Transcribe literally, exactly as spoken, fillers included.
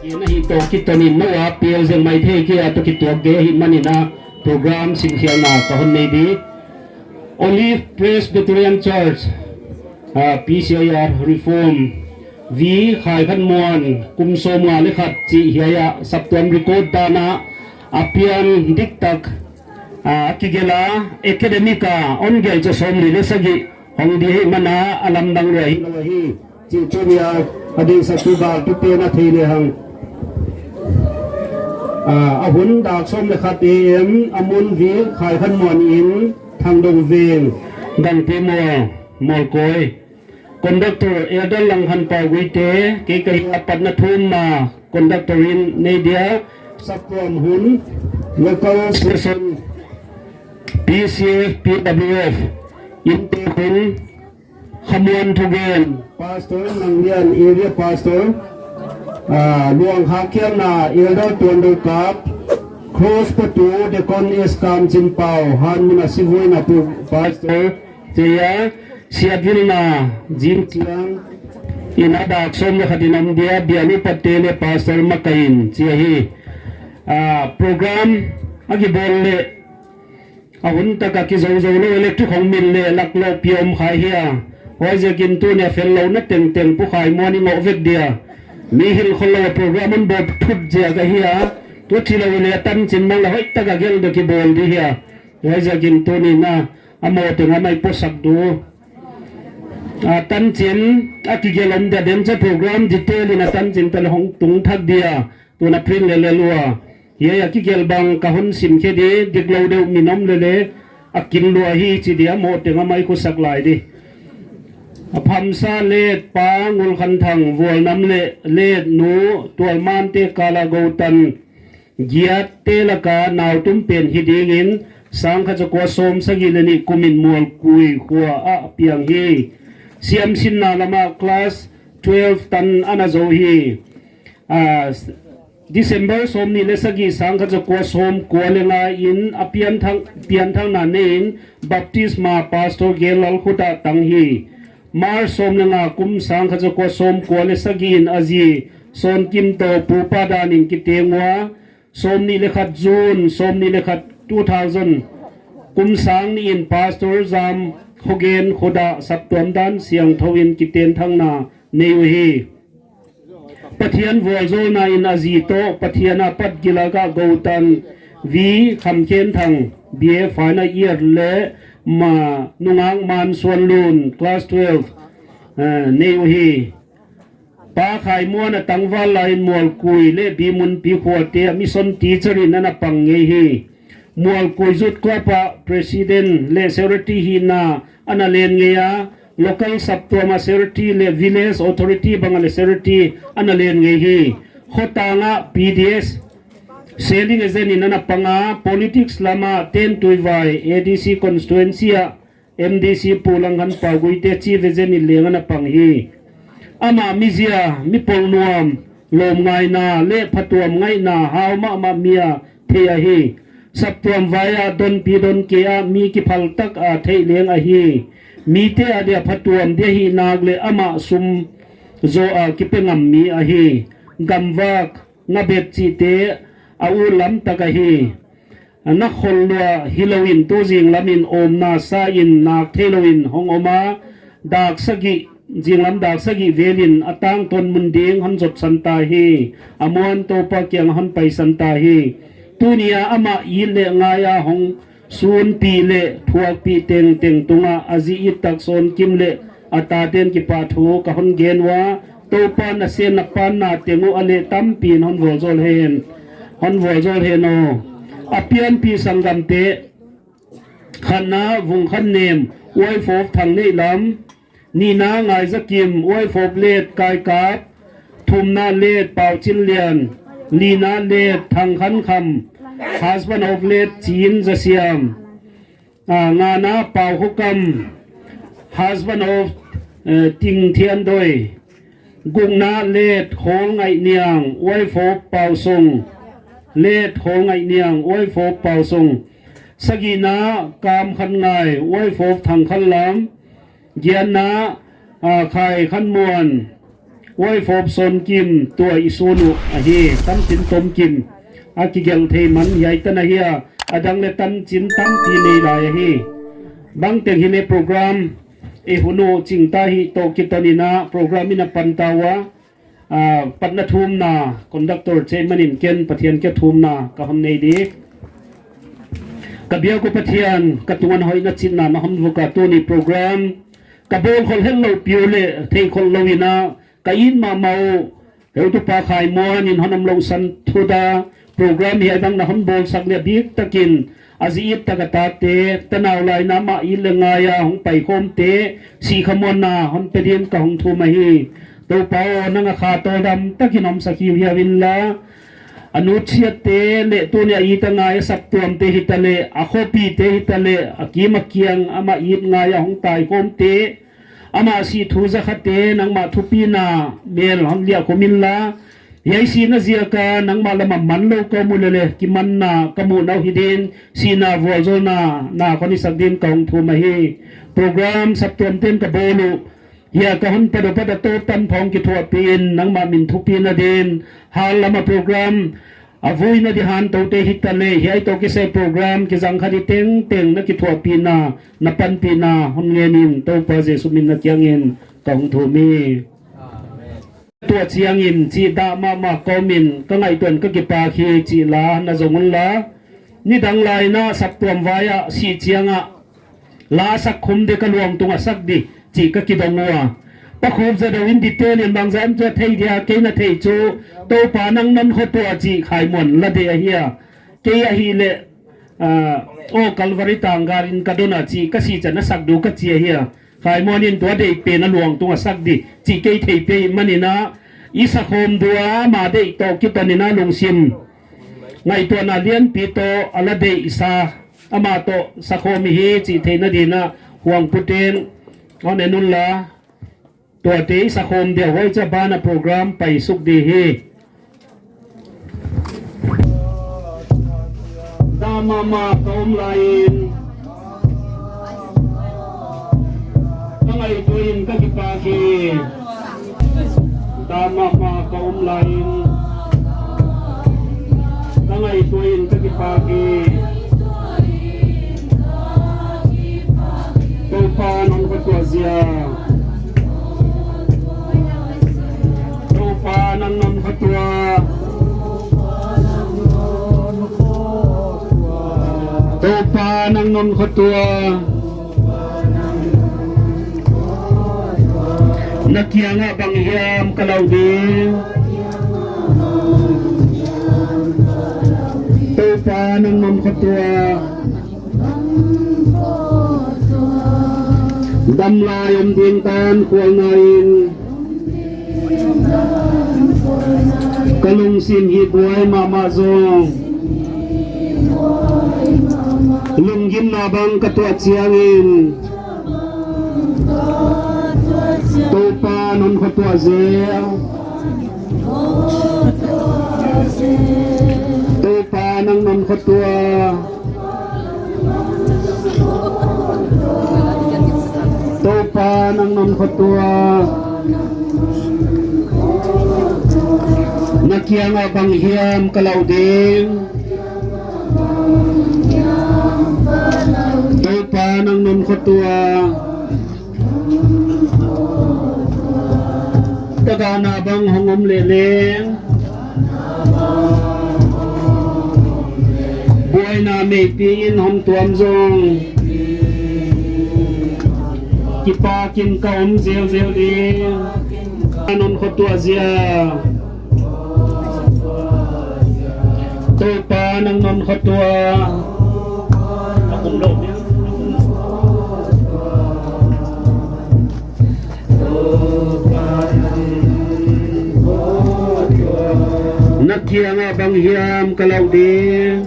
Ken ahi tawh kitonin no a pial zeng mai thei kei a tawh kituak gei ahi manin a program simkhialna ka hon nei dih. Olive Presbyterian Church, ah, P C I R Reform, vi Khai Khan Muan, kum sawm nga le khat cih hiai ah saptuam record dan ah a pian diktak, ah, a kigelh a academic a hon gelh ca sawmli le sagih hong dih ahih man a a lamdang lua hi lo ahi. Cih tuni a a deihsaktu galtute na thei lehang, ah, a hun dak sawm le khat A M a mun vi Khai Khan Muan in Thangdong Veng, Gangte Mual, Mualkawi. Conductor Elder Lang Khan Pau Guite, kei ka hi a patna thumna conductor in nei dia. Saptuam hun, local session, P C F, P W F, inntek hun, Khamuan thugen, Pastor Nang Lian, Area Pastor, ah, Luang Kha Kialna, Elder Tuan Do Kap, Cross Patu, Deacon S Kam Cin Pau, Han Mun a sivuina pu Pastor, Ceia, Siatvilna, Jim Ciang, in a dak sawm le khat in om dia, Bialu Pate le Pastor Makain, ci ahi. Ah, program a kibawl le a hun taka kizozo lo electric hong min le lak lo pi om khai hia. Huaiziakin tuni a fel lo na tengteng Pu Khai Muan i ngawh vek dia. Mi hilh khol lo a program hon bawp thut ziak ahi a. Tua ci lo le a tancin mang la hoih taka gelh dia kibawl di hia. Huaiziakin tuni na a mawh teng a mai puasak du. A tancin a kigelh om dia den ca program detail in a tancin pel hong tung thak dia. Tuna print le le lua. Hiai a kigelh bang ka hon simkhia di, dik lo deuh min om le le a kin lua hi ci dia mawh teng a mai khusak lai di. A Phamsa Let, Pa Ngul Khan Thang, Vualnam le Let, Nu Tual Mante, Kala Go Tan, giat te laka nautum pen hi dingin sang khat za kua sawm sagih le nih kumin Mualkui khua ah piang hi. Siamsinna lama class twelve tan ana zo hi. Ah, December sawm nih le sagih sang khat za kua sawm kua le nga in a pianthang, pianthangna nei in baptisma Pastor Gel Lal khut ah tang hi. March sawm le nga kum sang khat za kua sawm kua le sagih in a zi Sawn Kim tawh pupa dan in kiteng ua, sawm nih le khat June, sawm nih le khat two thousand kum sang nih in Pastor Zam Khogen khut ah saptuam dan siangtho in kitenthangna nei uh hi. Pathian vualzawlna in a zi tawh Pathian a pat gilak ah Go Tan, Vi Kham Khen Thang, B A final year le ma nungak Man Suan Lun, class twelve, eh, nei uh hi. Pa Khai Muan a tangval lai in Mualkui le Bimunpi khuate ah mission teacher in ana pang ngei hi. Mualkui Youth Club ah president le secretary hihna ana len ngei a, local saptuam ah secretary le village authority bang ah le secretary ana len ngei hi. Khotang ah P D S selling agent in ana pang a, politics lam ah Tentuivai A D C constituency ah M D C Pu Lang Khan Pau Guite chief agent in leng ana pang hi. Amah mizia, mipolh nuam, lawmngaina le phatuam ngaihna hau mahmah mi a thei ahi. Saptuam vai ah donpi donke ah mi kiphal tak a theih leng ahi. Mite a dia phatuam dia hih nak le amah sum zaw a kipia ngam mi ahi. Gamvak, ngabet cihte a ut lamtak ahi. Na khol lua hi lo in tu zinglam in omna sa in nak thei lo in hong om a, dak sagih, zinglam dak sagih vel in a tangtawn mun ding hon zotsan ta hi. A muan Topa kiang hon paisan ta hi. Tuni a amah it le ngai a hong sunpih le thuakpih tengteng tungah a zi it tak Sawn Kim le a taten kipahthu ka hon gen ua, Topa nasem na panna teng uh a leh tampi in hon vualzawl hen, hon vualzawl hen aw. A pianpih sanggamte, khatna Vung Khan Nem, wife of Thang Neih Lam, nihna Ngai Za Kim, wife of Let Kai Kap, thumna Let Pau Cin Lian, lina Let Thang Khan Kham, husband of Let Cin Za Siam, ah, ngana Pau Kho Kam, husband of, eh, Ting Thian Doi, gukna Let Khawl Ngaih Niang, wife of Pau Sung, Let Khawl Ngaih Niang, wife of Pau Sung, sagihna Kam Khan Ngai, wife of Thang Khan Lam, giatna, ah, Khai Khan Muan, Huai Fawp Sawn Kim tua i sun uh ahi, tancin tom kim a kigelh thei man hiai tan ahi a, a dang le tancin tampi nei lai ahi. Bangteng hi le program i hun uh cingta hi tawh kiton in a program in a pan ta uh a, ah, patna thumna conductor cei manin ken Pathian kia thumna ka hon nei ding. Ka biak uh Pathian, ka tungah hoihna citna na hon vuk a, tuni program ka bawl khol het lo piu le thei khol lo in a, ka it mahmah uh heutupa Khai Muan in hon om lo san thuda program hiai bang na hon bawlsak le biktakin a zi it tak a tate tanau lai na mah it le ngai a hong paikhawmte sih khamuanna hon pe dingin ka hong thum ahi. Topa aw, nang a kha tawldam takin omsak hiuhiau inla, a nutsiatte le tuni a it a ngai a saptuamte hita le a khuapite hita le a kim a kiang amah it ngai a hong taikhawmte, amah sih thu zakhate nangmah thupina mel hon liah khum inla, hiai sihna ziaka nangmah lamah man lo ka om uh lele kimanna ka muhna uh hi dingin sihna vualzawlna na hon hisak dingin ka hong thum ahi. Program saptuamte in ka bawl uh hiai ka hon pat uh pat a tawp tan phawng kithuahpih in nangmah min thupina dingin hal lam a program a vuina di hantote hita le hiai tawh kisai program kizang kha di tengteng na kithuahpihna na panpihna hon ngen in Topa Jesu min na kiangin ka hong thum hi. Tua ciangin cih dah mahmah ka om in ka ngaihtuah in ka kipak hi cih la na zong unla, nidang lai na saptuam vai ah sih ciangah la sak khum ding, ka luang tungah sak ding cih ka kidong uh a, Pa Khup Za Do in detail in bangzah in tua thei dia, kei na thei cu Topa nang non khuatua cih Khai Muan la ding ahi a, kei ahih leh, ah, aw Calvary tanggal in ka don a cih ka sih ciang na sak ding ka ci ahi a, Khai Muan in tua deih pen a luang tungah sak ding cih kei thei pei manin a, i sakhawm ding a, amah deih tawh kiton in a lungsim ngaihtuahna lianpi tawh a la deihsa amah tawh sakhawm i hi cih theihna dingin a huang puten hon en unla, tuate i sakhawm ding a, huai ciang banah program paisuk ding hi. Dah mahmah ka om lai-in ka ngaihtuah in ka kipak hi. Dah mahmah ka om lai-in ka ngaihtuah in ka kipak hi. Topa nang khuatua zia. Topa nang non khuatua. Topa nang non khuatua. Na kiangah bang hiam ka lau ding? Topa nang non khuatua. Dam lai om ding tan khualna in ka lungsim hi buai mahmah zong, lunggimna bang ka tuah ciangin Topa non khuatua zel. Topa nang non khuatua. Topa nang non khuatua. Na kiangah bang hiam ka lau ding? Topa nang non khuatua. Ka gahna bang hong om lehleng, buaina meipi in hong tuam zong, kipakin ka om zelzel ding. Nang non khuatua zia. Topa nang non khuatua. Na kiangah bang hiam ka lau ding?